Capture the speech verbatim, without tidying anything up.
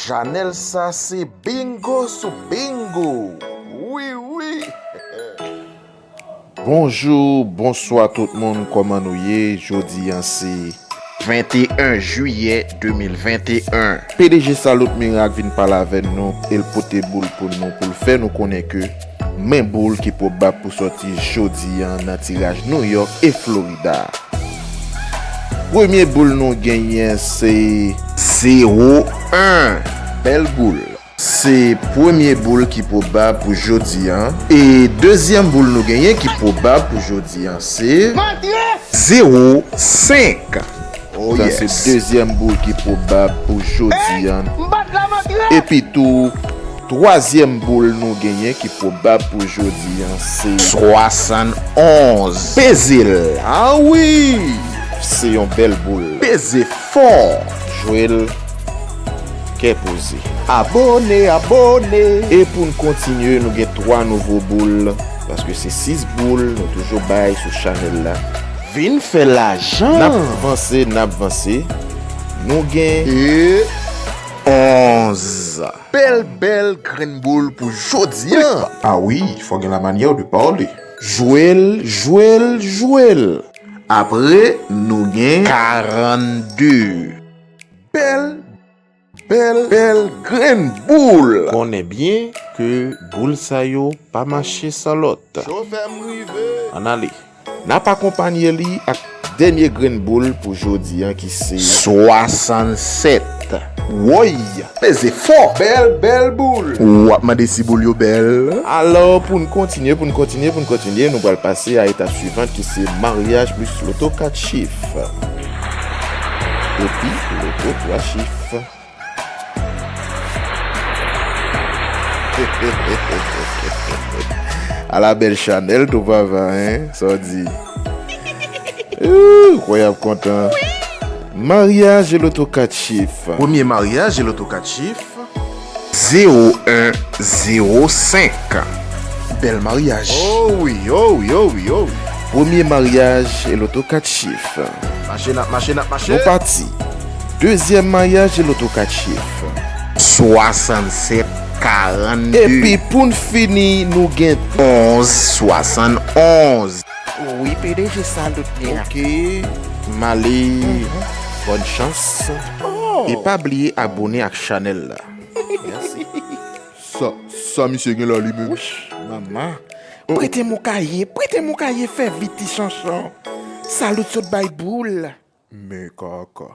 Chanèl sa se bingo sou bingo. Wi, wi. Bonjou, bonswa tout moun, kòman nou ye? Jodi a se venteyen jiyè de mil venteyen. P D G Salut Miracle vin pale avè nou, e l pote boul pou nou, pou l fè nou konnen ke men boul ki pwobab pou sòti jodi a nan tiraj New York e Florida. Premye boul nou genyen se zewo en. Bèl boul. Se premye boul ki pwobab pou jodi a. E dezyèm boul nou genyen ki pwobab pou jodi a se zewo senk. Oh, sa se yes. Dezyèm boul ki pwobab pou jodi a. Epi tou, twazyèm boul nou genyen ki pwobab pou jodi a se swasannonz. Peze l. Ah wi! Se yon bèl boul. Peze fò. Jwe l kè poze. Abone, abone. E pou n kontinye, nou gen twa nouvo boul, paske se sis boul nou toujou bay sou chanèl la. Vin fè lajan. N ap vanse, n ap vanse. Nou gen e onz. Bèl, bèl grenn boul pou jodi a. Ah wi, fò gen la manyè de pale. Jwe l, jwe l, jwe l. Apre, nou gen karannde. Bèl, bèl, bèl grenn boul. Konnen byen ke boul sa yo pa mache san lòt. Chofè m rive. Ann ale. N ap akonpanye li ak dènye grenn boul pou jodi a ki se swasannsèt. Woy! Peze fò! Bèl, bèl boul! W ap mande si boul yo bèl. Alò, pou n kontinye, pou n kontinye, pou n kontinye, nou pral pase a etap swivan ki se maryaj plis loto kat chif. Epi loto twa chif. Ala bèl chanèl tou papa, en? Sa w di? Ooh, kwè y ap kontan. Maryaj e loto kat chif. Premye maryaj e loto kat chif. Zewo en zewo senk. Bèl maryaj. Oh wi, oh wi, oh wi, oh wi. Premye maryaj e loto kat chif. Mache, n ap mache, n ap mache. Nou pati. Dezyèm maryaj e loto kat chif. Swasannsèt karannde. Epi pou n fini, nou gen onz swasannonz. Wi, P D G Salut Miracle. Ok, m ale. Bòn chans. Oh. E pa bliye abone ak chanèl la. Mèsi. Sa, sa misye gen la li menm? Wouch, manman. Prete m yon kaye, prete m yon kaye, fè vit ti chanchon. Salut sot bay boul. Men kaka.